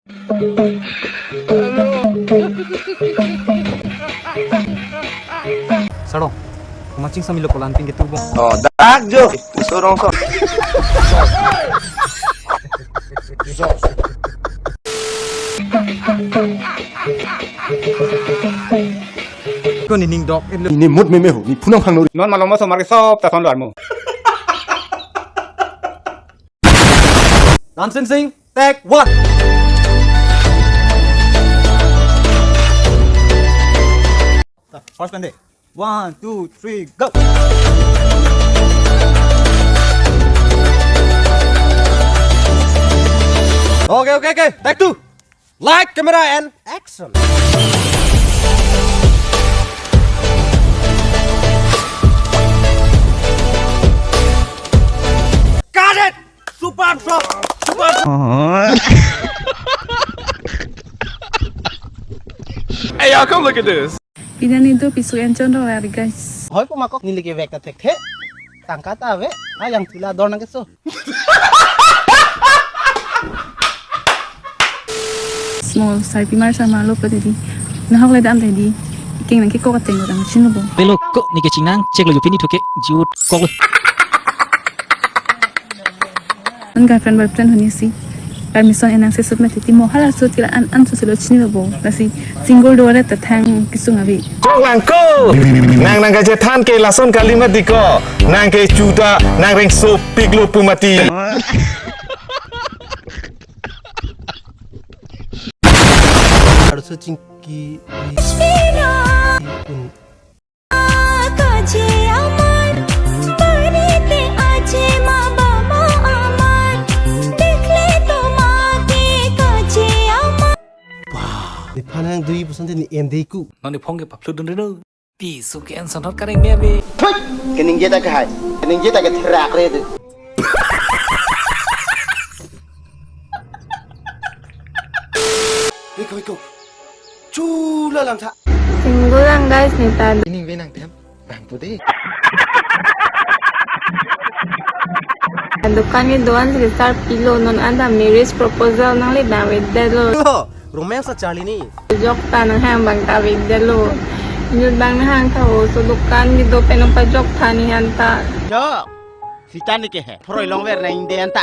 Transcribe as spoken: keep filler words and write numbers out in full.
Sarong, kumaching samilo kolan ping ketu bong. Oh, dak jo. Sorong so. Ko ni ning dok, eh, lo. Ini mood meme ho, ni phunang phang nori. Non malom so marke sop ta thon lo armo. Dancing Sing, take one. First pen de. One, two, three, go. Okay, okay, okay. Take two. Light, camera, and action. Cut it! Super drop! Super. Hey, y'all, come look at this. Pini neli do piso enchon ro ari, guys. Hoi po mako neli ke vek ta thekthe. Tangka ta ave, ha yang tula dor nang keso. Small, sarpi mar sama lo pa tadi. Nahok le dam tadi. Iking nang kekok ateng lo dam chin lo bo. Pelo ko ni kechingnang, chek lo yo pini thoke, jut kok lo. An girlfriend boyfriend huni si permission enang se submit titi mo hala so tila an an so silo chinilo bo. Lasi single dore ta thang kisung abi. Chok lang ko. Nang nang kachethan ke lason kalimat di ko. Nang ke chuta, nang reng sopik lo pu mati. Harus chingki. কাছে আমার, বাড়িতে আছে মা বাবা আমার, দেখলে তোমাকে কাছে আমার। Wah, ni phanang dui puson te ni endeiku. Non ni phong ke paplu dun reno. Piso ke en sanat kareng me me. Thui! Keningje ta ke hai. Keningje ta ke therak re tu. Iko, iko. Chula lam tha. Single lang guys ni ta. Ining ve nang them. Bang pu de. Dukan ni doan si sar pilo non ada marriage proposal nang le bang ve de lo. Lo, romance a charli ni. Jok ta nang hang bang ta ve de lo. Nyut bang nang hang ta o so dukan ni do pen pa jok ta ni han ta. Jok. Sita ni ke he. Phroi long ver na inde anta.